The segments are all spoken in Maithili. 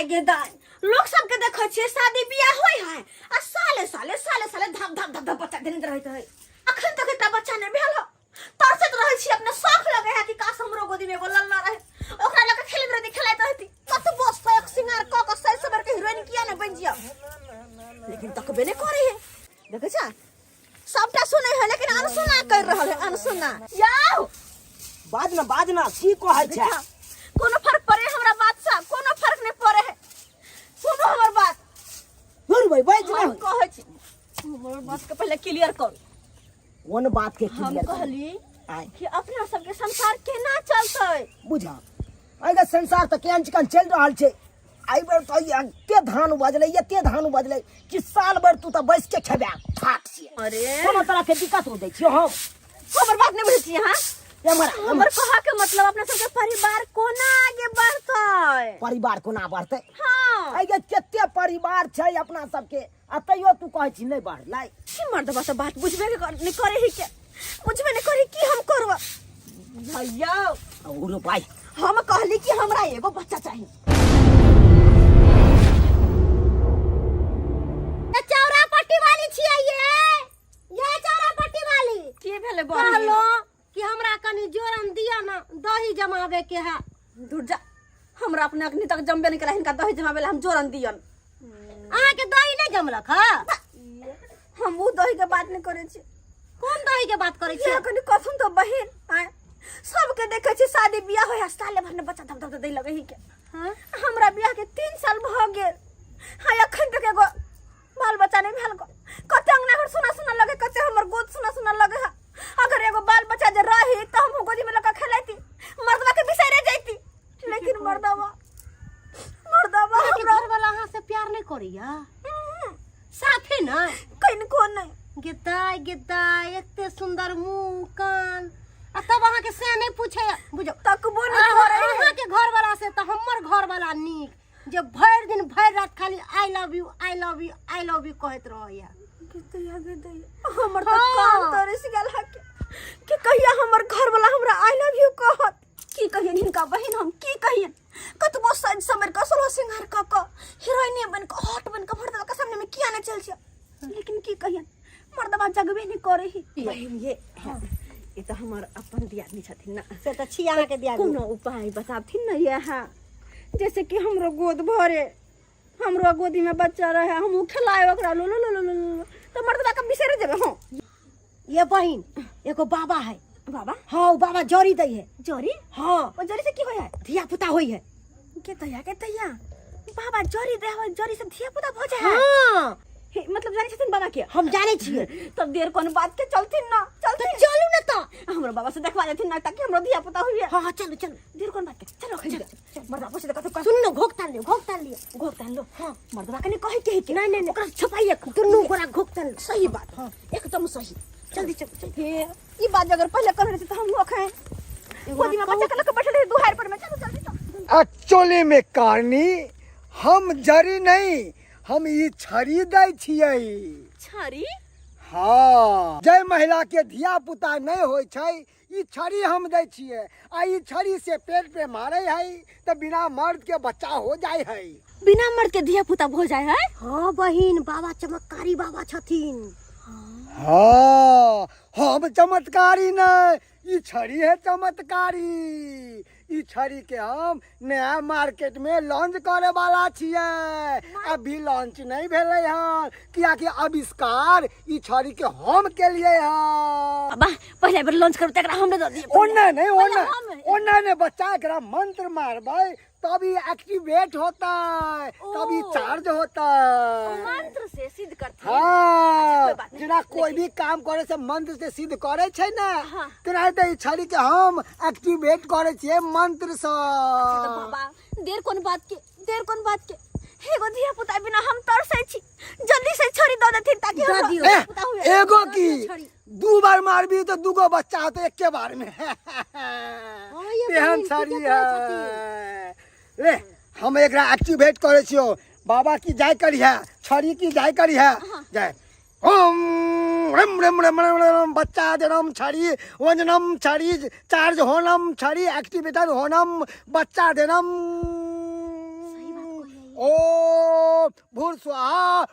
दाय गे दाय, लोग सबके देखै छियै शादी बियाह होय है आ साले साले साले साले धप धप धप धप बच्चा देने रहैत है। अखन तक एकटा बच्चा नहि भेल हो। तरसैत रहै छी, अपने शौक लगे है कि काश हमरो गोदी में एगो लल्ला रहे, ओकरा लके खेलैत रहती खेलाइत रहती। कतबो शौक सिंगार क क सै सबर के हीरोइन किया ने बनि जिया, लेकिन तकबे नहि करे है। देखै छा सबटा सुनै है लेकिन अनसुना कर रहल है, अनसुना। जाओ बाज ना, बाज ना, की कहै छै? देखा, कोनो फर्क पड़े हमरा बात से? कोनो फर्क नहीं पड़े है। सुनो हमर बात। सुन भाई, बाज ना। हम कहै छी हमर बात के पहले क्लियर करू। कोन बात के हम क्लियर करू? कहली आय। कि अपना सबके संसार केना चलतै? बुझा एहि संसार तऽ केहन चिकन चलि रहल छै। एहि बेर तऽ एते धान उपजलै, एते धान उपजलै कि साल भरि तू तऽ बैस के खेबे ठाक से। अरे कोनो तरह के दिक्कत हो दै छियो हम? हमर बात नहीं बुझै छी अहाँ। एम्हर आ, हमर एम्हर। कह के मतलब अपना सबके परिवार कोना आगे बढ़तै? परिवार कोना बढ़तै? हाँ। एहि के कते परिवार छै अपना सबके, आ तैयो तू कहै छी नहि बढ़लै। की मर्दबा सब बात बुझबे के नहीं करे ही के, बुझबे नहीं करे की हम करब भैया। औरो भाई हम कहली कि हमरा एगो बच्चा चाहिए। चौरा पट्टी वाली छियै ये, ये चौरा पट्टी वाली। की भेलै बहिन? कहलो कि हमरा कनी जोरन दिया ना, दही जमावे के है। दूर जा, हमरा अपने अग्नि तक जमबे नहीं करा, हिनका दही जमावे ला हम जोरन दियन। अहाँ के दही नहीं जमलक है? हम वो दही के बात नहीं करे छी। कोन दही के बात करे छी? ये कनी कथुन तो बहिन आय, सबके देखे छी शादी बियाह होय साले भर ने बच्चा धप धप दै लगे ही के। हाँ? हमरा बियाह के 3 साल भ गेल, हाँ अखन तक एगो बाल बच्चा नहीं भेल। कते अंगना घर सुना सुना लगे, कते हमर गोद सुना सुना लगे है। अगर एगो बाल बच्चा जे रही तो हम गोदी में लगा खेलाती, मर्दवा के बिसरे जाती, लेकिन मर्दवा मर्दवा अहाँके हमरा घर वाला अहाँ से प्यार नहीं करैया? साफे ना कनिको नहीं। गेदाय गेदाय, एते सुंदर मुंह कान आ तब अहाँ के से नहीं पूछे बुझो। तकबो नहीं करे। अहाँ के घर वाला से तो हमर घर वाला नीक, जे भरि दिन भरि रात खाली I love you I love you I love you कहैत रहैया। गेदैया गेदैया, हमर तो हाँ। कान तरस गेल है कि कहिया हमर घर वाला हमरा I love you कहत। की कहियन हिनका बहिन, हम की कहियन? कतबो सज समर क सोलह सिंगार क क हीरोइने बन क हॉट बन क मर्दवा के सामने में किया नहीं चल छियै, लेकिन की कहियन मर्दवा जगबे नहीं करे ही। बहिन ये हाँ, ये तो हमर अपन दियादनी छथिन ना। से तो छी अहाँ के दियादनी। कोनो उपाय बताबथिन ना यहाँ, जैसे कि हमरो गोद भरे, हमरो गोदी में बच्चा रहे, हम खेलाए ओकरा लो लो लो लो लो लो, तो मर्दवा के बिसरे जेबे। हाँ ये बहिन एगो बाबा है। बाबा? हाँ, वो बाबा जड़ी दै है। जड़ी? हाँ। वो जड़ी से की होय है? धिया पुता होय है। के तैया के तैया बाबा जड़ी दे है, जड़ी से धिया पुता भ जाय है। हाँ। हे, मतलब जाने छथिन बाबा के? हम जाने छियै। तब देर कोन बात के, चलथिन ना? चलथिन। तो चलू ना तो हमरो बाबा से देखवा देथिन ना, ताकि हमरो धिया पुता होइए। हाँ हाँ चलू चलू। देर कोन बात के, चलो खा चल। मर्दवा पूछ दे कथु। सुन ना, घोक तान लियो, घोक तान लियो। घोक तान लो। हाँ। मर्दवा के नहीं कहे के के। नहीं, नहीं, नहीं। ओकरा छुपाइए। दुनू गोरा घोक तान लो। सही बात। हाँ। एकदम सही। जल्दी चलो, चलो। हे, ई बात अगर पहले कहने रहती तो हम अखन गोदी में बच्चा के लके बैठल रही दुहार पर में। चलो जल्दी चलो। एक्चुअली में कारनी हम जरी नहीं, हम ई छड़ी दै छियै। छड़ी? हाँ, जै महिला के धिया पुता नहीं होय छै, ई छड़ी हम दै छियै, आ ई छड़ी से पेट पे मारे है तो बिना मर्द के बच्चा हो जाय है। बिना मर्द के धिया पुता हो जाय है? हाँ बहिन, बाबा चमत्कारी बाबा छथिन। हाँ, हम चमत्कारी नहीं, ई छड़ी है चमत्कारी। ई छड़ी के हम नया मार्केट में लॉन्च करे वाला छियै। अभी लॉन्च नहीं भेलै हन, कियाकि आविष्कार ई छड़ी के हम केलियै हन। बाबा पहले बेर लॉन्च करू तकरा हमरे दऽ दिअ। ओना नहीं, ओना पहिले हम। ओना नहीं बच्चा, एकरा मंत्र मारबै तभी एक्टिवेट होता है, तभी ओ। चार्ज होता है। मंत्र से सिद्ध करते। हाँ। अच्छा, कोई बात नहीं। जेना कोई भी काम करे से मंत्र से सिद्ध करे छै ना, हाँ। तेनाहिते ई छड़ी के हम एक्टिवेट करे छियै मंत्र से। अच्छा, तो बाबा देर कोन बात के, देर कोन बात के, एगो धिया पुता बिना हम तरसै छी, जल्दी से छड़ी दऽ देथिन ताकि दऽ हमरा दियौ। ए, पुता हुए। एगो दऽ की दियौ छड़ी। दू बार मारबी तो दूगो बच्चा होते एके बार में। हाँ, ये तेहन बहिन छड़ी ठीके कहै है। ले हम एकरा एक्टिवेट करे छियो। बाबा की जाय करी है, छड़ी की जाय करी है। जाय ओम रम रम रम रम रम, बच्चा जनम छड़ी, वंजनम छड़ी, चार्ज होनम छड़ी, एक्टिवेटर होनम, बच्चा जनम। भूर स्वाहा।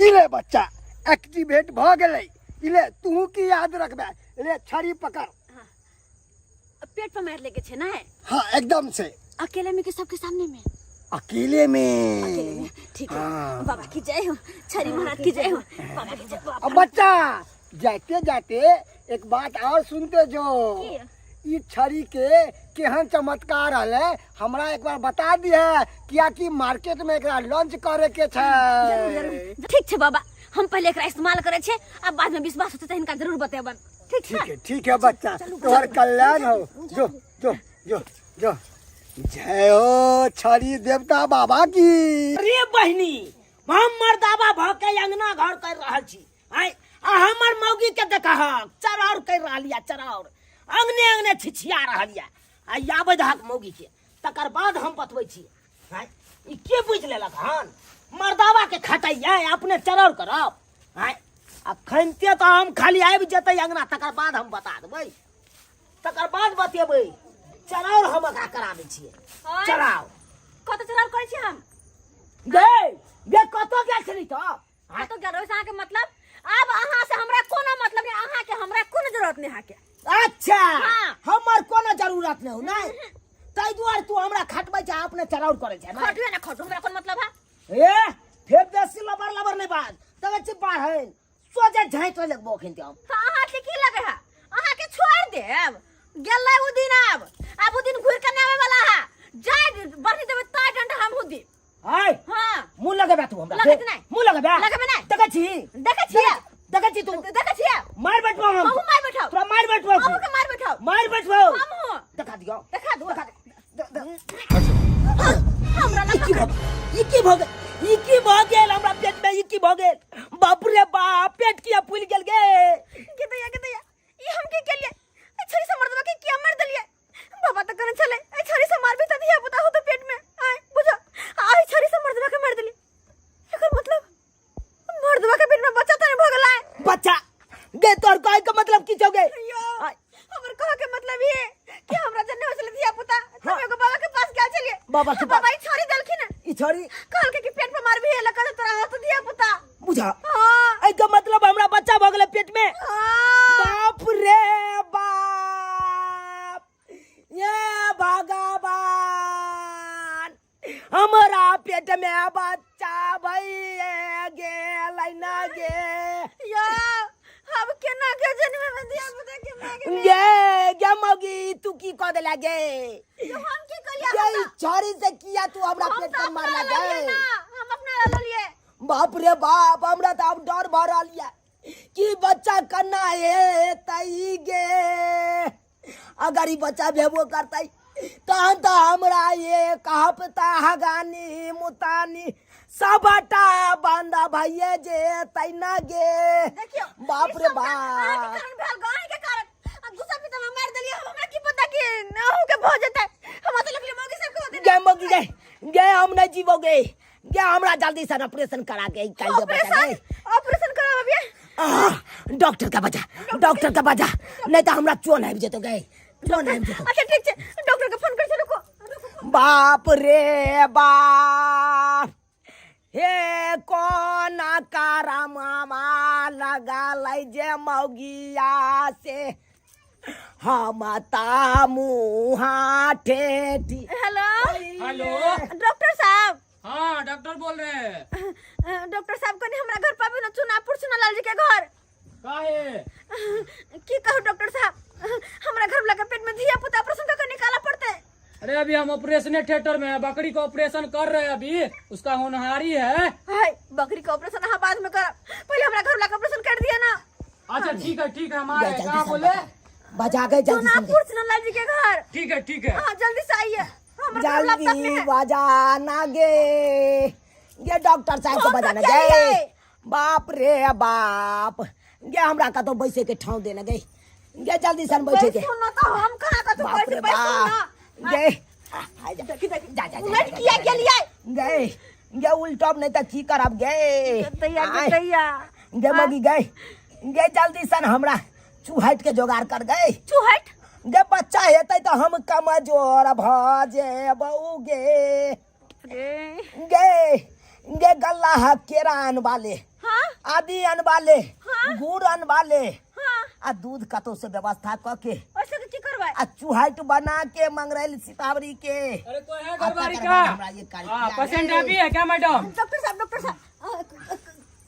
इले बच्चा एक्टिवेट भ गेलै। इले तू की याद रखबे, ले छड़ी पकड़। पेट पर मार लेके छे ना? हाँ, एकदम से। अकेले में कि सबके सामने में? अकेले में। अकेले में, ठीक है। हाँ। बाबा की जय हो, छड़ी महाराज की जय हो, बाबा की जय हो। अब बच्चा जाते जाते एक बात और सुनते जो। की? ई छड़ी के केहन चमत्कार हले हमरा एक बार बता दिहे, कियाकि मार्केट में एकरा लॉन्च करे के छै। जरूर जरूर, ठीक छै बाबा, हम पहले एकरा इस्तेमाल करे छे आ बाद में विश्वास होते त हिनका जरूर बतेबन। ठीक ठीक है, ठीक है बच्चा, तोहर कल्याण हो। जो जो जो जो, जय हो छड़ी देवता बाबा की। अरे बहिनी, हम मर्दाबा भ के अंगना घर कर रहल छी आय, आ हमर मौगी के देखहक चरौर कर रहल या, चरौर अंगने अंगने छिछिया रहल या। आ आबै दहक मौगी के, तकर बाद हम बतबै छी। आय, ई के बुझि लेलक हन मर्दाबा के खटैया अपने चरौर करब? आय, आ खनते तऽ हम खाली आबि जेतै अंगना, तकर बाद हम बता देबै, तकर बाद बतेबै। चरौर हम एकरा करा दै छियै। आय। चराउ। कतऽ चरौर करै छी हम? गे गे, कतऽ गेल छली तऽ? कतऽ गेल रहै अहाँके मतलब? आब अहाँ से हमरा कोनो मतलब नहि, अहाँके हमरा कोनो जरूरत नहि अहाँके। अच्छा। हाँ। हमर कोनो जरूरत नहि हो नहि, ताहि दुआरे तू हमरा खटबै छै, अपने चरौर करै छै नहि? खटू या ना खटू, हमरा कोन मतलब है? ए, फेर बेसी लबर लबर नहि बाज, तब छी बाढ़न सोझे झाँटि लगबो अखन हम। तऽ अहाँके की लगे है? अहाँके छोड़ देब? गेलै उ दिन, आब उ दिन घुरि के नहि आबै वाला है। जाय बढ़ी देबै ता डंडा हमहूँ देब। आय। हाँ। मुँह लगेबे तू हमरा? लगैत नहि। मुँह लगेबे? लगेबे नहि। देखै छी? देखै छियै। देखै छी तू? देखै छियै। मारि बैठबो हम। हमहूँ मारि बैठब। तोरा मारि बैठबो। अहूँ के मारि बैठब। मारि बैठबो। हमहूँ। देखा दियौ। देखा दू। देखा दे। हमरा ई की भऽ ई की भऽ गेल? ई की भऽ गेल हमरा पेट में? ई की भऽ गेल? बाप रे बाप, पेट किया फूलि गेल गे? के दैया, के दैया, ई हम की केलिए? ए छड़ी से मर्दवा के किया मार देलिए? बाबा त कहने छले ए छड़ी से मारबी त धिया पुता होतो पेट में। आय बुझा, आ छड़ी से मर्दवा के मार देलिए, एकर मतलब मर्दवा के पेट में बच्चा त नहीं भ गेलै? बच्चा गे, तोहर कहे के मतलब की छौ गे? यो, हमर कहे के मतलब ये कि हमरा जन्ने हो छले धिया पुता त हम एगो बाबा के पास गेल छलिए। बाबा के पास? बाबा ई छड़ी देलखिन। ई छड़ी? कहलके कि पेट पर मारबी हे लकर तोरा होतो धिया पुता। बुझा। हाँ। एहि के मतलब हमरा बच्चा भऽ गेलै पेट में? हाँ। बाप रे बाप, ये भगवान, हमरा पेट में बच्चा भइए गेलै न गे। यो, अब केना के जन्म में धिया पुता के माय के? गे गे मौगी, तू की कऽ देला गे? यो, हम की कलिया? गे, ई छड़ी से किया तू हमरा हम पेट तऽ पर अपना मारला लेलिए गे? ना, हम अपना लेलिए। बाप रे बाप, हमरा तऽ आब डर भऽ रहल यऽ कि बच्चा कन्ना हेतै गे। अगर ई बच्चा भेबो करतै तहन तऽ हमरा एक हफ्ता हगानी मुतानी सबटा बंद भइए जेतै न गे। देखियौ, बाप ई रे सब कारण अहाँके बाप। कारण भेल, गाँव के कारण। आ गुस्सा में तऽ हम मारि देलियै, हमरा की पता कि अहूँ के भऽ जेतै। हमरा तऽ लगलै मौगी सबके होतै। गे मौगी, गे गे, हम नहि जीबो गे। गे, हमरा जल्दी से ऑपरेशन करा के निकाल दे बच्चा गे। ऑपरेशन कराब अभी? आह, डॉक्टर के बजा, डॉक्टर के बजा, नहीं तो हमरा चोन आबि जेतो गे, चोन आबि जेतो। अच्छा ठीक छै, डॉक्टर के फोन कर छै, रुको रुको। बाप रे बाप, हे कोना कारा मामा लगा लै जे मौगिया से हम ता मुहा ठेठी। हेलो। हेलो। डॉक्टर साहब। हाँ, डॉक्टर बोल रहे हैं। डॉक्टर साहब, कनी हमरा घर पर आबू ना, चुनापुर चुनालाल जी के घर। काहे? की कहू डॉक्टर साहब, हमरा घर वाला के पेट में धिया पुता, ऑपरेशन करके निकाला पड़ते। अरे अभी हम ऑपरेशन थिएटर में है, बकरी का ऑपरेशन कर रहे हैं अभी, उसका होनहारी है। हाय, बकरी का ऑपरेशन अहाँ बाद में करब, पहले हमरा घर वाला के ऑपरेशन कर दिया ना। अच्छा ठीक है, ठीक है, हमारे जल्दी कहाँ से बोले? बजा के जल्दी से। चुनापुर चुनालाल जी के घर। ठीक है, ठीक है। हाँ, जल्दी से आइए, हमरा घर वाला जल्दी में है। बजाना गे, गे डॉक्टर साहब के फोन बजाना तो गे। चलिए। बाप रे बाप गे, हमरा कतौ बैसे के ठाव देना गे, गे जल्दी सन बैठे के। सुनो तो, हम कहाँ कतौ बाप रे बैसे बैसू ना। बाप गे, आ जा। देखी देखी। जा जा जा, उलट जा, किया जा, जा। गेलियै? गे गे, उल्टब नहीं तऽ की करब गे? दैया गे। आय, दैया। गे मगी गे, गे जल्दी सन हमरा चुहट के जोगाड़ कर गे। चुहट? गे, बच्चा हेतै तऽ हम कमजोर भऽ जेबौ गे। गे। गे गे गल्ला है केरा अनबा ले, हाँ आदि अनबा ले, हाँ। गुड़ अनबा ले हाँ आ दूध कतौ से व्यवस्था क के ओइसे के की करबै आ चुहाइट बना के मंगरैल सितावरी के। अरे कोई है आ घरवारी तकर का? बाद हमरा ये कार्य हाँ, किया पेशेंट रे। अभी है क्या मैडम? डॉक्टर साहब, डॉक्टर साहब,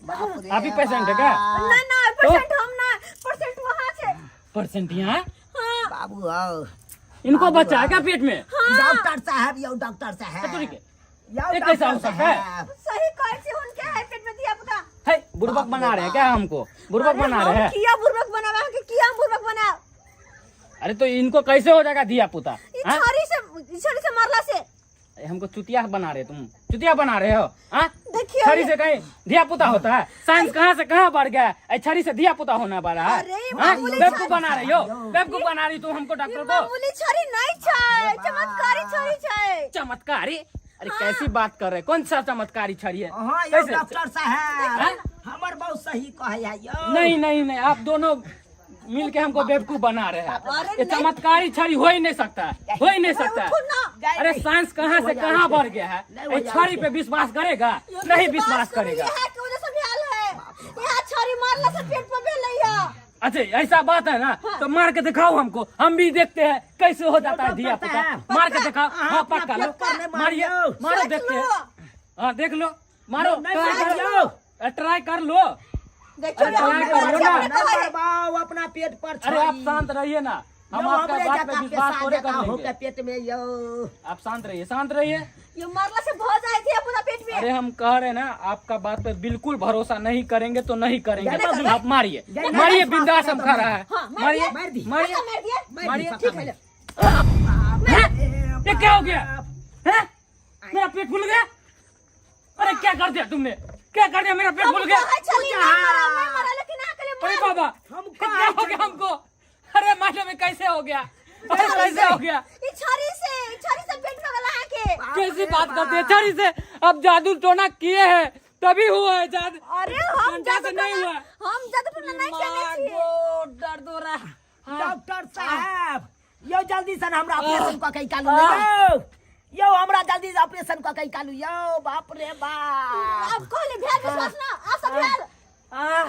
बाप रे आप ही पेशेंट है क्या? बाप। ना ना, पेशेंट हम ना, पेशेंट वहाँ छे। पेशेंट यहाँ? हाँ। बाबू आओ। इनको बच्चा है क्या पेट में? हाँ। डॉक्टर साहब, यो डॉक्टर साहब। तो ठीक है। यो ये कैसा हो डॉक्टर सकता है? साहब। सही कहै छी, उनके है पेट में धिया पुता। है, बुड़बक बना रहे हैं क्या हमको? बुड़बक अरे बना हम रहे हैं। किया बुड़बक बनावे, हम के किया बुड़बक बनाव? अरे तो इनको कैसे हो जाएगा धिया पुता? ई हाँ? छड़ी से, ई छड़ी से मारला से। अरे हमको चुतिया बना रहे तुम, चुतिया बना रहे हो। हाँ? देखियो छड़ी ये। से कहीं धिया पुता होता है? साइंस कहाँ से कहाँ बढ़ गया है? अरे छड़ी से धिया पुता होना पड़ा है। अरे ये हाँ? मामूली बेवकूफ छड़ी- बना रही हो, बेवकूफ बना रही तुम हमको ये डॉक्टर को। मामूली छड़ी नहीं छै, चमत्कारी छड़ी छै। चमत्कारी? अरे कैसी बात कर रहे, कौन सा चमत्कारी छड़ी है? हाँ, यो कैसे? डॉक्टर साहब, हाँ? हमर बहुत सही कहे है यो। नहीं नहीं नहीं, आप दोनों मिल के हमको बेवकूफ बना रहे हैं। अरे ये नहीं। चमत्कारी छड़ी हो ही नहीं सकता है, हो ही नहीं सकता है। उठो ना। अरे साइंस कहाँ से कहाँ बढ़ गया है? नहीं, ये हो छड़ी पे विश्वास करेगा? यो नहीं विश्वास करू, करेगा। ये है कि वजह से भेल है। यहाँ छड़ी मारला से पेट पर भेल है। अच्छा ऐसा बात है ना, तो मार के दिखाओ हमको, हम भी देखते हैं कैसे हो जाता है धिया पुता। मार के दिखाओ। हाँ, हाँ, पक्का लो, पेट पर नहीं मारिए, मारियो। मारो, देख देखते लो। हैं। हाँ देख लो, मारो, नहीं, ट्राई कर मारियो। लो, ट्राई कर लो। देखियो अरे रे, हम ट्राई कर लो बच्चा ना। अपने कहै है। मरवाओ अपना पेट पर अरे आप छड़ी। शांत रहिए ना, हम यो, आपका हमरे बात पे जका विश्वास पेशा थोड़े जका कर हो लेंगे। के पेट में यो। आप शांत रहिए, शांत रहिए। ये मारला से भऽ जाइ छै पूरा पेट में। अरे हम कह रहे हैं ना, आपका बात पे बिल्कुल भरोसा नहीं करेंगे तो नहीं करेंगे। नहीं करबै। आप मारिए, नहीं, मारिए, नहीं, बिंदास हम नहीं, खा रहा है। हाँ, मारिए, मार दी। मारिए, पक्का मार दिए? मारिए। ठीक है। ये क्या हो गया? हैं? मेरा पेट फूल गया। अरे क्या कर दिया तुमने, क्या कर दिया? मेरा पेट फूल गया। कहै छली नहीं मारा, नहीं मारा, लेकिन अहाँ कहलियै अरे मारू। बाबा, हम क्या हो गया हमको? अरे मालूम है कैसे हो गया? अरे कैसे हो गया? ई छड़ी से, ई छड़ी से पेट में गला अहाँ के। कैसी बात करते हैं? छड़ी से अब जादू टोना किए हैं तभी हुआ है जादू। अरे हम डंडा जादू से नहीं टोना, हुआ। हम जादू टोना नहीं केने छियै। मागो, दर्द हो रहा है। हाँ। डॉक्टर साहब, यो जल्दी से हमरा ऑपरेशन क के निकालू ने यो। यो हमरा जल्दी से ऑपरेशन क के निकालू यो। बाप रे बाप। अब कहली भेल विश्वास ना, आप सब भेल। आह,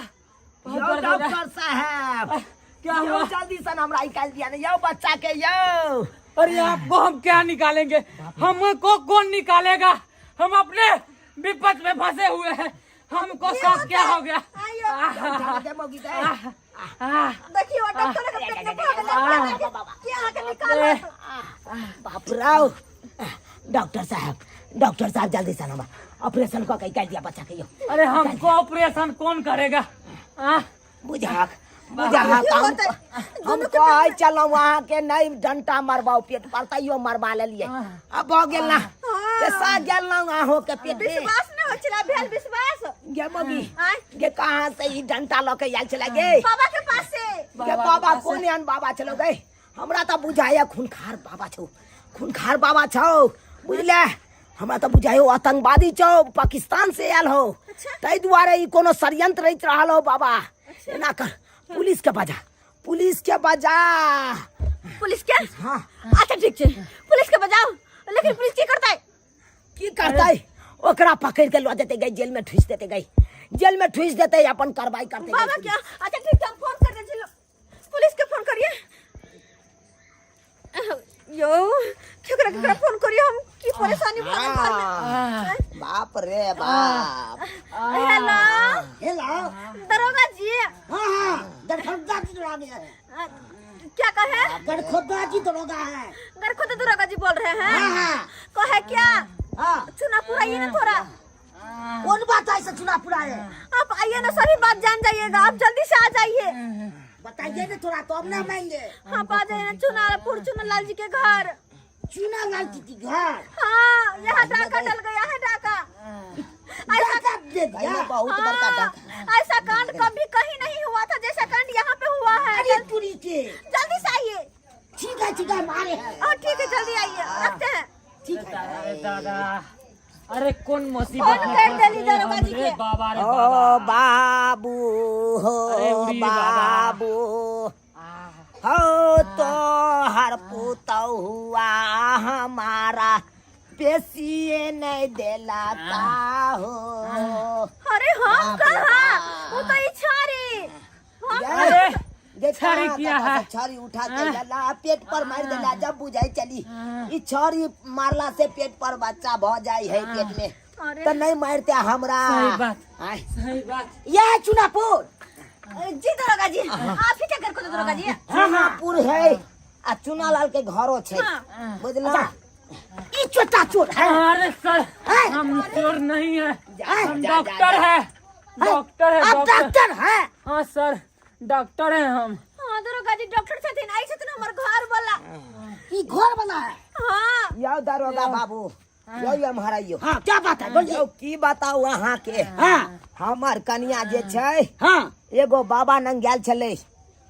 बहुत यो दर्द हो रहा है। डॉक्टर साहब, क्या यो हुआ? जल्दी से हमरा निकाल दिया ने यो बच्चा के यो। अरे आपको हम क्या निकालेंगे, हमको कौन निकालेगा? हम अपने विपद में फंसे हुए हैं, हमको साथ क्या हो गया? आइयो। उठा दे मौगी के। आह, देखियो डॉक्टर के पेट में भऽ गेलै, के अहाँ के निकालत? बाप रे। डॉक्टर साहब, डॉक्टर साहब जल्दी से हमरा ऑपरेशन क के निकाल दिया बच्चा के यो। अरे हमको ऑपरेशन कौन करेगा? आह, बुझाक बुझाक, की हम होतै? हम कहै छलहुँ अहाँके नहि डंटा मरबाउ पेट पर, तैयो मरबा लेलियै। अब भऽ गेल ना, पेशा गेल ना अहूँ के पेट में। विश्वास नहि होइ छलै, भेल विश्वास। गे मौगी, आँय? गे कहाँ से ई डंटा लऽ के आयल छलै गे? बाबा के पास से। गे बाबा कोन एहन बाबा छलौ गे? हमरा तऽ बुझाइए खूनखार बाबा छौ, खूनखार बाबा छौ, बुझले? हमरा तऽ बुझाइयो आतंकवादी छौ, पाकिस्तान से आयल हो, ताहि दुआरे ई कोनो षड्यंत्र रचि रहल हो बाबा। एना कर, पुलिस के बजा, पुलिस के बजा। पुलिस के? हाँ। अच्छा ठीक छै, पुलिस के बजाओ। लेकिन पुलिस की करतै? की करतै? ओकरा पकड़ के लऽ जेतै गई, जेल में ठुसि देतै गई, जेल में ठुसि देतै, अपन कार्रवाई करतै गई बाबा पुलिस। क्या? अच्छा ठीक छै, हम फोन कर दै छी, पुलिस के फोन करिए। यो केकरा केकरा फोन करिए हम? की परेशानी भऽ गेल घर में। बाप रे बाप। हेलो। हेलो। दरोगा जी। हाँ हाँ, दरखोदा जी दरोगा है। क्या कहे? गरखोदा जी दरोगा है। गरखोदा दरोगा जी बोल रहे हैं? हाँ, हाँ। कहे क्या? हाँ। चुना पूरा ये ना थोड़ा। कौन बात है ऐसे चुना पूरा है? आप आइए ना, सभी बात जान जाइएगा, आप जल्दी से आ जाइए। बताइए ना थोड़ा तो हम ना मानेंगे। आप आ जाइए ना चुनापुर, चुनालाल जी के घर। चुनालाल जी के घर? हाँ, यहाँ डाका डल गया है, डाका। ऐसा डाका दे दिया? बहुत बड़का हाँ, डाका। ऐसा कांड कभी कहीं नहीं हुआ था जैसा कांड यहाँ पे हुआ है। अरे तुरी के। जल्दी से आइए। ठीक है, ठीक है, मारे हैं। हाँ ठीक है, जल्दी आइए, रखते हैं। ठीक है। अरे दादा, अरे कौन मुसीबत फोन में कर फंस देली गए दरोगा जी हम रे के। बाबा रे ओ बाबा। बाबू हो अरे उड़ी बाबा। बाबू हो, तो हर पुतहुआ हमारा पेशिए नहीं देला का हो। अरे हम बाप रे कहा बाप। वो तो ई छड़ी हम अरे जे छड़ी कहाँ किया कहाँ है? से छड़ी उठा के लला पेट पर मार देला जब बुझाई चली ई छड़ी मारला से पेट पर बच्चा भ जाई है पेट में। अरे। तो नहीं मारते हमरा। सही बात। आय। सही बात। ये चुनापुर। जी दरोगा जी, आप ही क्या कर को दरोगा जी? चुनापुर है आ चुनालाल के घरो छै। हाँ। बुझला? ई चोटा चोर है। अरे सर, है? हम चोर नहीं है, जा, हम जा, जा, डॉक्टर जा। है, डॉक्टर है, आप डॉक्टर। डॉक्टर हैं? हाँ सर, डॉक्टर हैं हम। हाँ दरोगा जी, डॉक्टर छथिन, आई छथिन हमर घर वाला। ई घर वाला है? हाँ। यौ दरोगा बाबू, यौ हमारा यौ। हाँ, क्या बात है बोलिए। यौ की बताऊ अहाँ के। हाँ। हमर कनिया जे छै, हाँ। एगो बाबा नंग गेल छलै,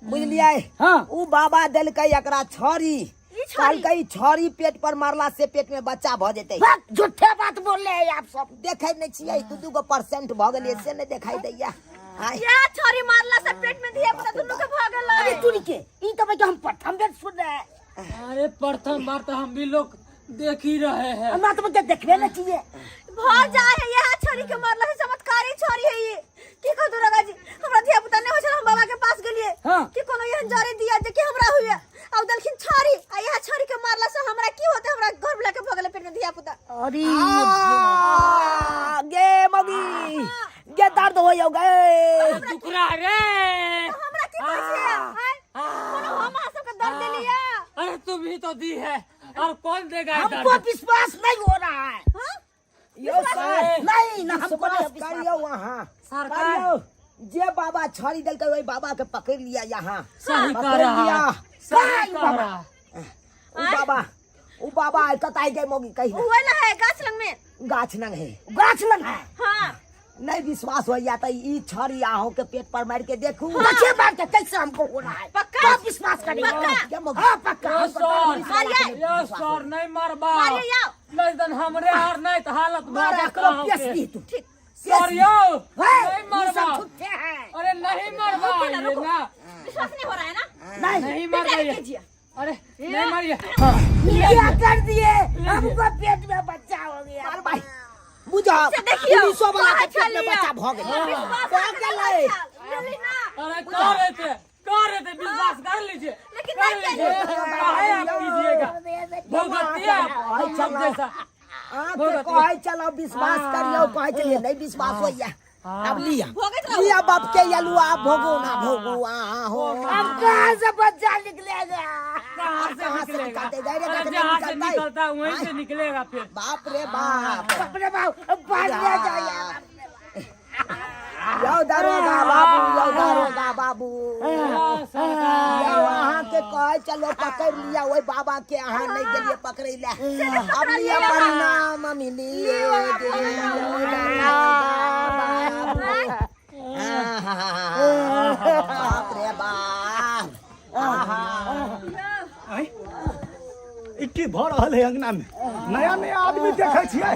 बुझलियै? हाँ। उ बाबा देलकै एकरा छड़ी। ई छड़ी? कहलकै छड़ी पेट पर मारला से पेट में बच्चा भ जेतै। बस, झूठे बात बोल रहे हैं आप सब। देखै नहि छियै, दू दू गो परसेंट भ गेलै से नहि देखाई दैया। आय। या छड़ी मारला से पेट में धिया पुता दुनू के भ गेलै। अरे सुन के, ई तो भाई हम प्रथम बेर सुन रहे हैं। अरे प्रथम बार तो हम भी लोग देख ही रहे हैं। हमरा तो बच्चा देखबे नहीं चाहिए। भ जाए है यह छड़ी के मारला से, चमत्कारी छड़ी है ये। की कहू दरोगा जी, हमरा धिया पुता नहीं होय छल, हम बाबा के पास गेलिए। हाँ। कि कोनो एहन जड़ी दिया जे कि हमरा हुए, आ देलखिन छड़ी, आ यह छड़ी के मारला से हमरा की होते, हमरा घर वाला के भ गेलै पेट में धिया पुता। अरे आ, गे मगी, गे दर्द होय गे। दुख रहा है रे। हमरा की कहै छियै? आँय? कोनो हम अहाँ सबके दर्द देलियै? अरे तुम ही तो दी है, और कौन देगा ये हमको दर्द? विश्वास नहीं हो रहा है। हाँ? यौ सर, नहीं ना, हमको नहीं विश्वास विश्वास। करियौ अहाँ। सरकार। करियौ। जे बाबा छड़ी देलकै ओहि बाबा के पकड़ लिया यहाँ। सही कह पकड़ रहा लिया। है, सही कह बाबा? रहा है। उ बाबा, उ बाबा कतऽ गए मौगी कही ना। उ वाला है गाछ लग में। गाछ लग है। गाछ लग है। हाँ। नहीं विश्वास हो या तो ई छड़ी अहों के पेट पर मार के देखू। देखिए मार के कैसे हमको हो रहा है। पक्का? तो विश्वास करिए। पक्का? क्या मौगी? हाँ, पक्का। यो हमको सर, मारिए। यो सर, नहीं मारबा। मारिए याओ। नहीं तन हमरे हार नहीं तो हालत मारा बर्बाद करो, करो पेश के। दी तू। ठीक। सर, यो, है, नहीं ये सब मारबा। झूठे हैं। अरे नहीं मारबा, रुको ना, ये रुको। ना। विश्वास नहीं हो रहा है ना? नहीं। नहीं मारबा ये। कीजिए। अरे नहीं मारिए। क्या कर दिए, हमको पेट में बच्चा हो गया। मार भाई। बुझाओ। से देखियो, पुलिसो वाला के कहाँ पेट में छलिए? बच्चा भ गेलै। विश्वास भऽ गेलै। गेलै ना। अरे कह रहे थे, कह रहे थे विश्वास कर लीजिए। लेकिन कर नहीं लीजिए। किया। काहे आप कीजिएगा? भगवती आप, हम लोग जैसा। अहाँके कहै छलहुँ विश्वास करियौ, कहै छलियै नहि विश्वास होइया। अब लिया। भोगैत रहू। लिया बाप के यलु, आप भोगू ना भोगू, अहाँ हो। अब कहाँ से बच्चा निकलेगा? कहाँ से कहाँ से निकलेगा? निकलते? डायरेक्ट अरे अखने जहाँ से निकलता है। निकलता है वहीं से निकलेगा फिर। बाप रे बाप। बाप रे बाप, अब बाहर ले जाइए। यौ दरोगा बाबू, यौ दरोगा बाबू। सरकार। यौ अहाँ के कहै चलो पकड़ लिया ओहि बाबा के, अहाँ नहि गेलियै पकड़ै लए। अब लिया परिणाम मिलिए बाप रे बाप। आहा। आँय? ई की भऽ रहल है अंगना में? नया नया आदमी देखै छियै।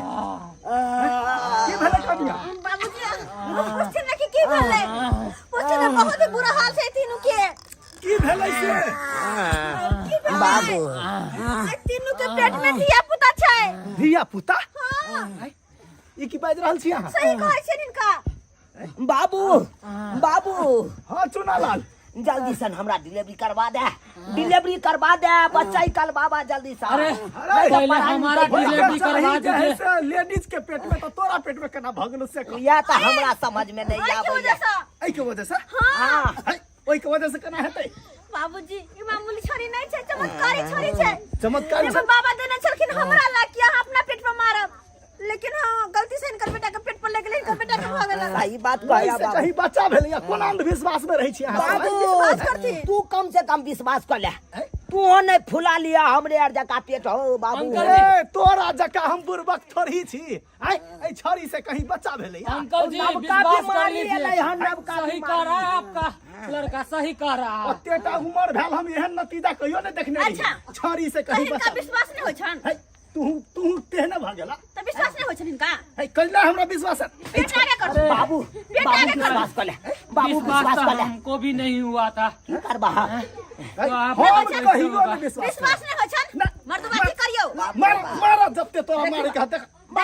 की भेलै कनिया? बाबूजी, पूछते ना कि की भेलै? पूछते ना, बहुत ही बुरा हाल छै तीनू के। की भेलै से? की भेलै? बाबू। आइ तीनू के पेट में धिया पुता छै। धिया पुता? हाँ। ई की बाजि रहल छी अहाँ? सही कहै छियनि हिनका। बाबू, बाबू। हाँ चुनालाल। जल्दी सन हमरा डिलीवरी करवा दे, डिलीवरी करवा दे बच्चा कल बाबा जल्दी से। अरे, अरे, पहले हमारा ओहि डिलीवरी के करवा चाही जे है दीजिए। से लेडीज के पेट में, तो तोरा पेट में केना भऽ गेलौ से कह। या तो हमरा समझ में नहीं एहि के आबैया। वजह से। एहि के वजह से? हाँ। है, ओहि के वजह से केना हेतै? बाबूजी, ई मामूली छड़ी नहीं छै, चमत्कारी छड़ी छै। चमत्कारी एगो छै? बाबा देने छलखिन हमरा ला कि अहाँ अपना पेट पर मारब, लेकिन हाँ गलती से हिनकर बेटा के पेट पर लग गेलै, हिनकर बेटा के भऽ गेलै। सही बात एहि कहया से बाबू। कहीं बच्चा भेलै या कोना अंधविश्वास में रहै छी अहाँ सब? बाबू, विश्वास करथिन। तू कम से कम विश्वास कर ले, तू नहीं फुला लिया हमरे आर जका पेट हो बाबू। अंकल जी। ए, तोरा जका हम बुड़बक थोड़ी छी। आय, एहि छड़ी से कहीं बच्चा भेलै या? अंकल जी, नवका विश्वास कर बीमारी लीजिए। एलै हन, नवका सही कह बीमारी। रहा है आपका लड़का, सही कह रहा है। ओतेटा उमर भेल हम एहन नतीजा कहियो नहि देखने रहियै। अच्छा। छड़ी से तऽ कहीं हिनका बच्चा विश्वास नहि होइ छनि? है, तू तू तेहने भऽ गेला। तऽ विश्वास नहि होइ छनि हिनका? है, कैला हमरा विश्वास है? पेट आगे कर। बाबू, पेट बाबू आगे कर। विश्वास कर ले, बाबू विश्वास विश्वास तो कर ले। हमको भी नहीं हुआ था। की करबा? है, तो आप हम कैसे कहियो होगा? नहि विश्वास विश्वास नहि होइ छनि? ना। मर्दबाजी करियौ। मार मार जते तोरा मारे के देख,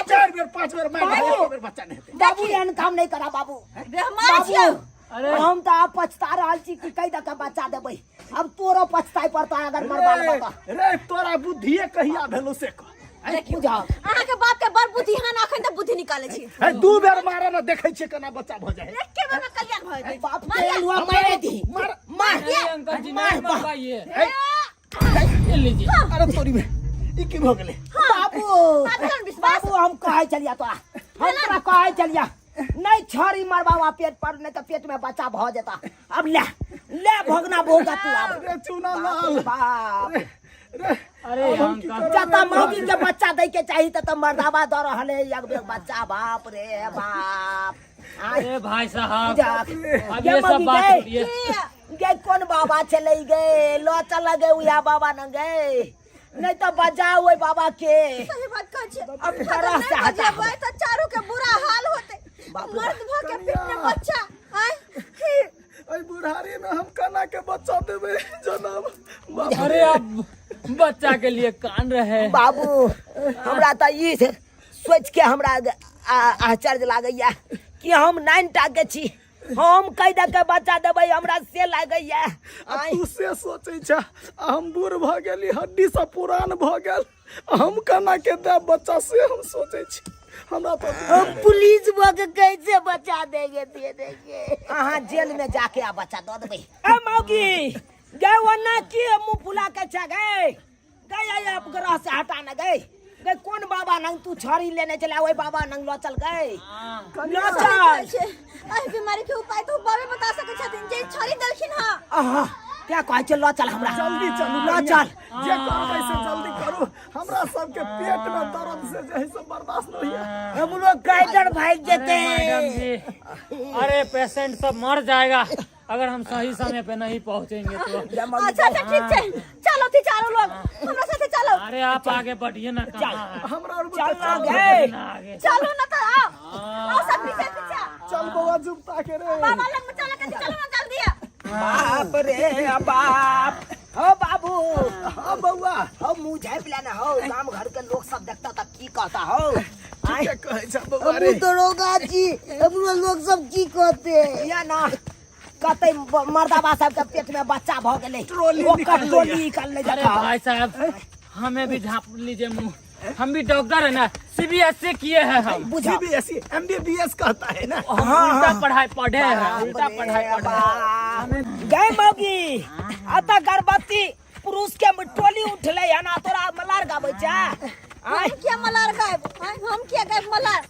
चार बेर पांच बेर मार, एक बेर बच्चा नहीं हेतै। बाबू, एहन काम नहीं करा बाबू। बेहमार छियौ। अरे हम तो आप पछता रहल छी कि कई दका बच्चा देबै, अब तोरो पछताए पड़ता अगर मरवा लेबा तऽ। रे तोरा बुद्धिए कहिया भेलो से कह। बुझा अहाँ के बाप के बड़ बुद्धि हन, अखन तऽ बुद्धि निकालै छी। हे दू बेर मारे न, देखै छियै केना बच्चा भऽ जाइ। एके बेर में कल्याण भऽ जेतै। बाप के लुआ मारे दी। मार। मार। नहीं अंकल जी, नहीं मरवाइए, हे, ये लीजिए। अरे तोरी में ई की भऽ गेलै? बाबू, आब विश्वास। बाबू, हम कहै चलिया तोरा, हम तोरा कहै चलिया, नहीं छड़ी मरबावा पेट पर, नहीं तो पेट में बच्चा भऽ जेता। अब ले ले भगना भोगा तू अब। रे चूना लाल। बाप रे अरे अब हम की अंकल करब जता रे? मौगी के बच्चा दै के चाही त मर्दाबा दऽ रहल है एक बेर बच्चा। बाप रे बाप। आय, अरे भाई साहब, जा। अब गे ये सब मौगी बात गे। छोड़िए। गे कोन बाबा चले गे, लो चल गे उया बाबा न गे, नहीं तो बजाओ ओहि बाबा के। सही बात कहै छियै। अब अगर तरह नहि से हटा। बजेबै तऽ चारू के बुरा हाल होतै। बाप रे। मर्द भऽ के पेट में बच्चा आँय। एहि बुढ़ारी में हम केना के बच्चा देबै जनाब? बाप। अरे आप बच्चा के लिए कान रहे। बाबू, हमरा तऽ ई सोच के हमरा आश्चर्य लागैया कि हम 9 टा के छी, हम कहि दऽ के बच्चा देबै, हमरा से लागैया। आ तू से सोचै छ, आ हम बूढ़ भऽ गेली, हड्डी सब पुरान भऽ गेल, हम केना के देब बच्चा से हम सोचै छी। हमरा तऽ हम पुलिस भऽ के कैसे बचा देंगे दे देंगे? अहाँ जेल में जाके आ बच्चा दऽ देबै। ए मौगी गे, ओना की मुँह फुला के छै? गे गए आइ उपग्रह से हटा न गए। गए कोन बाबा नंग तू छड़ी लेने चला, ओहि बाबा नंग लऽ चल गए, लऽ चल। छै एहि बीमारी के उपाय तऽ बाबे बता सकै छथिन जे छड़ी देलखिन हँ। आहा, क्या कहै छै? लऽ चल हमरा। जल्दी चलू। लऽ चल। जे करबै से जल्दी करू, हमरा सबके पेट में दर्द से जे है से बर्दाश्त नहीं है। हम लोग कैदर भाग जेते। मैडम जी, अरे पेशेंट सब मर जाएगा अगर हम सही समय पे नहीं पहुंचेंगे तो। अच्छा अच्छा, ठीक छै, चलो थी चारो लोग हमरा साथे चलो। अरे आप आगे बढ़िए ना, कहाँ है? हमरा और चल ना गए। ना आगे। चलो ना तऽ आओ आओ, सब पीछे पीछे। चल बौआ, जुमता के रे। बाबा लग में चलो के, चलो ना जल्दी। बाप रे बाप, हो बाबू। हाँ बौआ। हो मुँह झाँपि लेना हो, गाम घर के लोग सब देखता त की कहता हो? ठीके कहै छ बौआ रे। हमहूँ दरोगा छी, हमरो लोग सब की कहते? या ना कतै मर्दाबा सबके पेट में बच्चा भऽ गेलै, ट्रोली ओकर निकललै। टोली निकललै। अरे देखा। भाई साहब, हमें भी झाँप लीजिए मुंह, हम भी डॉक्टर है ना, सीबीएसई किए हैं हम। बुझा। सीबीएसई एमबीबीएस कहता है ना। हम उल्टा पढ़ाई पढ़े हैं, उल्टा पढ़ाई पढ़े हैं। गए मौगी, अतः गर्भवती पुरुष के टोली उठले है ना, तोरा मलार गाबै छै? हम किया मलार गायब? आँय, हम किया गायब मलार?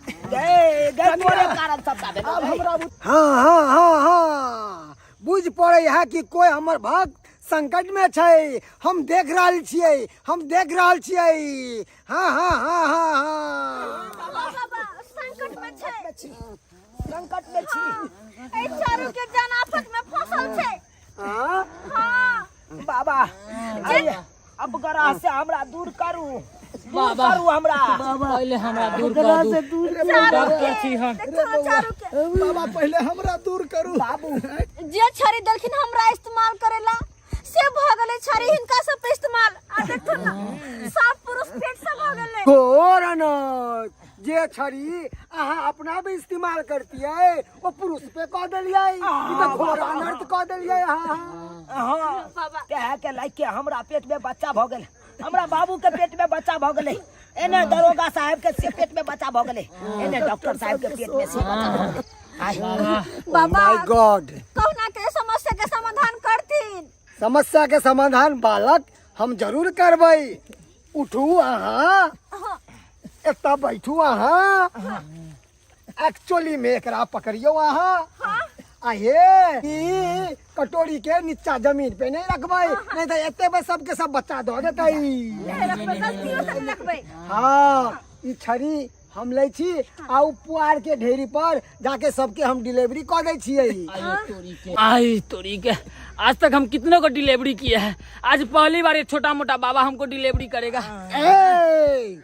गए गए, तोरे कारण सबटा भेलौ। आब हमरा हाँ हाँ हाँ हाँ, बुझ पड़े है कि कोई हमर भक्त संकट में छै। हम देख रहल छियै, हम देख रहल छियै। हाँ हाँ हाँ हाँ हाँ। बाबा संकट में छै। संकट में छी। एहि चारू के जान आफत में फंसल छै। हाँ। हाँ। बाबा, अरे अब ग्रह से हमरा दूर करू, दूर बाबा। करू हमरा। पहले हमरा दूर एकरा कर से दू। दूर। डॉक्टर छी हम। देखो ना चारू के। बाबा, पहले हमरा दूर करू। बाबू, जे छड़ी देलखिन हमरा इस्तेमाल करेला, से भऽ गेलै छड़ी हिनका सब पे इस्तेमाल। आ देखो ना, सब पुरुष पेट से भऽ गेलै। घोर अनर्थ! जे छड़ी अहाँ अपना भी इस्तेमाल करतियै, ओ पुरुष पे कऽ देलियै। ई तऽ घोर अनर्थ कऽ देलियै अहाँ। हाँ। बाबा। कहे के लाइक के हमरा पेट में बच्चा भऽ गेल, हमरा बाबू के पेट में बच्चा भऽ गेलै, एने दरोगा साहब के से पेट में बच्चा भऽ गेलै, एने डॉक्टर साहब के पेट में से बच्चा भऽ गेलै। आय। बाबा। माय गॉड। कहुना के समस्या के समाधान करथिन। समस्या के समाधान बालक हम जरूर करबै। उठू अहाँ, एतऽ बैठू अहाँ। एक्चुअली में एकरा पकड़ियौ अहाँ आ हे ई कटोरी के नीचा जमीन पे नहीं रखबै, नहीं तऽ एते पे सबके सब बच्चा दऽ देतै। नहि रखबै, गलतियो से नहि रखबै। हाँ, ई छड़ी हम लै छी आ उ पुआर के ढेरी पर जाके सबके हम डिलीवरी कऽ दै छियै। आई तोरी के, आज तक हम कितनों को डिलीवरी किए हैं, आज पहली बार ये छोटा मोटा बाबा हमको डिलीवरी करेगा। ए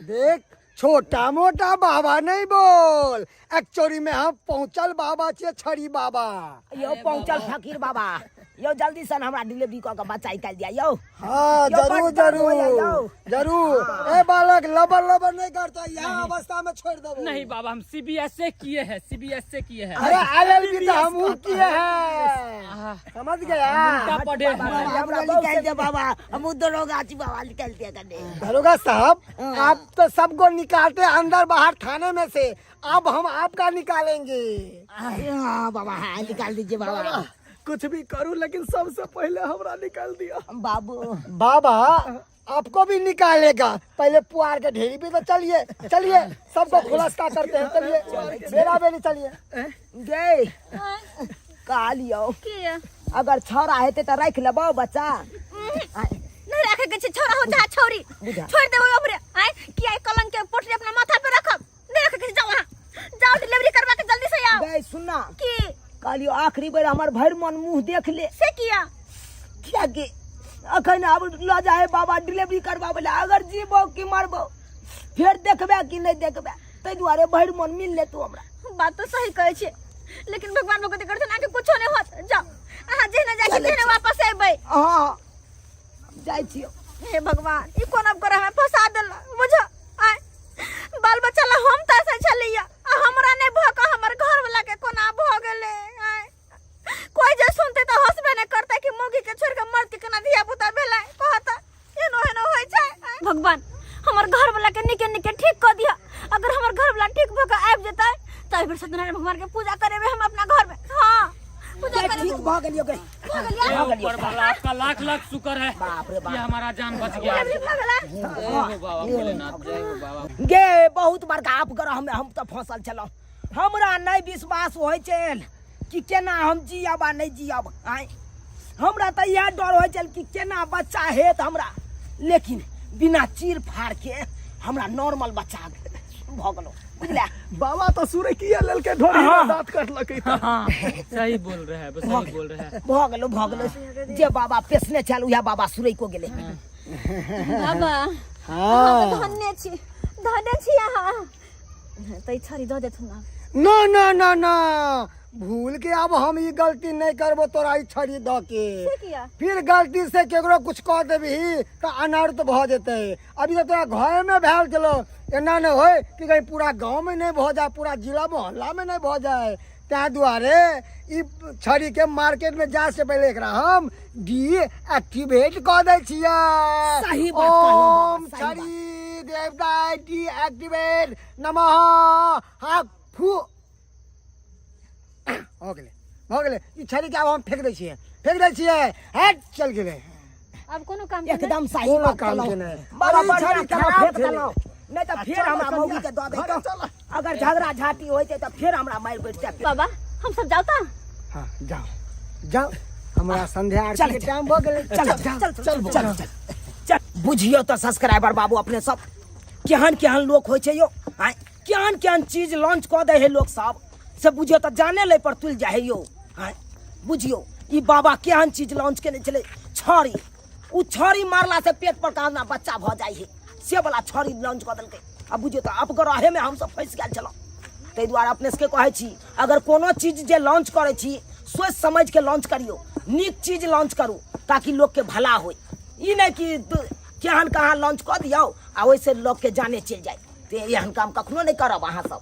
देख। छोटा मोटा बाबा नहीं बोल, एक्चुअली में हम पहुंचल बाबा छियै, छड़ी बाबा। यौ पहुंचल फकीर बाबा, यौ जल्दी सन हमरा डिलीवरी कऽ के बच्चा निकालि दिया यौ। हाँ यौ, जरूर बड़ दर्द होइया जरूर यौ। जरूर। ए बालक, लबर लबर नहीं करता, यहाँ अवस्था में छोड़ दो। नहीं बाबा, हम सीबीएस से किए हैं, सीबीएस से किए हैं। अरे एलएलबी तो हम किए हैं, समझ गया? उल्टा पढ़े हैं। हमरा निकालि दे बाबा, हम दरोगा छी बाबा, निकालि दे कने। दरोगा साहब, आप तो सबको निकालते हैं अंदर बाहर थाने में से, अब हम आपका निकालेंगे। हाँ बाबा, हाँ निकाल दीजिए बाबा। कुछ भी करूं लेकिन सबसे पहले हमरा निकाल दिया। बाबू। बाबा आपको भी निकालेगा, पहले पुआर के ढेरी पे तो चलिए, चलिए सबको खुलासा करते हैं, चलिए बेरा बेरी चलिए। गे कहलियौ की अगर छौड़ा हेतै तऽ राखि लेबौ बच्चा? नहीं राखे के छै, छोरा हो चाहे छौरी, बुझा। छोड़ देबो ओकरे। आय कि आई कलंक के पोटरी अपना माथा पे रखब? नहीं रखे के छै, जाओ वहां जाओ, डिलीवरी करवा के जल्दी से आओ। गए सुनना। की? कहलियौ आखिरी बेर हमर भरि मन मुंह देख ले। से किया? कियाकि अखन आब लऽ जाए बाबा डिलीवरी करबाबै लए, अगर जीबौ कि मरबौ फेर देखबे कि नहि देखबे, ताहि दुआरे भरि मन मिल ले तू हमरा। बात तो सही कहै छियै, लेकिन भगवान भगवती करथुन अहाँके कुछो नहि होत। जाओ, अहाँ जेहने जाइ छी चलै तेहने छी। वापस अयबै। हँ जाइ छियौ। हे भगवान, ई कोन अब करे हमें फंसा देला बुझ। आय बाल बच्चा ला हम तरसै छलियै आ हमरा नहि भऽ कऽ हमर घर वाला के कोना भऽ गेलै। आय कोई जे सुनते तऽ हंसबे नहि करतै कि मौगी के छोड़ि कऽ मर्द के केना धिया पुता भेलै, कहत एनो एनो होइ छै। आय, भगवान हमर घर वाला के निके निके ठीक कऽ दिअ। अगर हमर घर वाला ठीक भऽ कऽ आबि जेतै तऽ एहि बेर सत्यनारायण भगवान के पूजा करेबै हम अपना घर में। हाँ पूजा गे, करेबै। ठीक भऽ गेलियौ गे। भऽ गेलियै? हे ऊपर वाला, आपका लाख लाख शुक्र है। बाप रे बाप। कि हमारा जान बच गया। डिलीवरी भऽ गेलै? जय हो बाबा भोलेनाथ, जय हो बाबा। गे बहुत बड़का अपग्रह में हम तऽ फंसल छलहुँ। हमरा नहि विश्वास होइ छल कि केना हम जियब आ नहि जियब। आँय हमरा तऽ इएह डर होइ छल कि केना बच्चा हेत हमरा, लेकिन बिना चीर फाड़ के हमरा नॉर्मल बच्चा भऽ गेलो बुझला। बाबा तो सुरकिया लेलकै ढोरी में दांत कटलकै तऽ। हाँ सही बोल रहे हैं, सही बोल रहे हैं। भऽ गेलो भऽ गेलो, जे बाबा पेसने छल उएह बाबा सुरैको गेलै। बाबा हाँ अहाँ तऽ धन्य छी, धन्य छी अहाँ। तऽ ई छड़ी दऽ देथुन आब। ना ना ना ना, भूल के अब हम ई गलती नहीं करबो तोरा ई छड़ी द के। से किया? फिर गलती से केकरो कुछ कह देबही तऽ अनर्थ भऽ जेतै। अभी तऽ तोरा घर में भेल छलो, एना नहि होय कि कहीं पूरा गाँव में नहीं भऽ जाए, पूरा जिला मोहल्ला में नहीं भऽ जाए। ताहि दुआरे ई छड़ी के मार्केट में जाए से पहले एकरा हम डी एक्टिवेट कऽ दै छियै। सही बात कहलहुँ बाबा, ओम सही बात। छड़ी देवता डी एक्टिवेट नमः। हाँ फू हो गेलै भऽ गेलै। ई छड़ी के आब हम फेंक दै छियै, फेंक दै छियै, हट चल गेलै। आब कोनो काम के नहि? एकदम सही कोनो बात काम कहलहुँ। के नहि। बाबा अरे ई बढ़िआँ छड़ी केलहुँ, खराब फेंक छलै। देलहुँ। नहि तऽ फेर चल हमरा कनिया, मौगी के दऽ घरे दैतहुँ। चल। अगर झगड़ा झाटी होइतै तऽ फेर हमरा मारि बैठतै। बाबा हम सब जाउ तऽ? हाँ जाओ जाओ, हमरा संध्या आरती चल, के चल। टाइम भऽ गेलै। चल चल चल चल चल चल। बुझियौ तऽ सब्सक्राइबर बाबू अपने सब केहन केहन लोक होइ छै यौ। आँय केहन केहन चीज लॉन्च कऽ दै है लोक सब, से बुझियौ तऽ जाने लै पर तुलि जाइ है यौ। आँय बुझियौ ई बाबा केहन चीज लॉन्च केने छलै, छड़ी। उ छड़ी मारला से पेट पर कहाँ बच्चा भऽ जाइ है, से वाला छड़ी लॉन्च कऽ देलकै। आ बुझियौ तऽ अपग्रहे में हमसब फँसि गेल छलहुँ। ताहि दुआरे अपने सबके कहै छी, अगर कोनो चीज जे लॉन्च करै छी सोचि समझि के लॉन्च करियौ, नीक चीज लॉन्च करू ताकि लोकके भला होइ। ई नहि कि केहन कहाँ लॉन्च कऽ दियौ आ ओहिसँ लोकके जाने चलि जाय। तऽ एहन काम कखनो नहि करब अहाँ सब।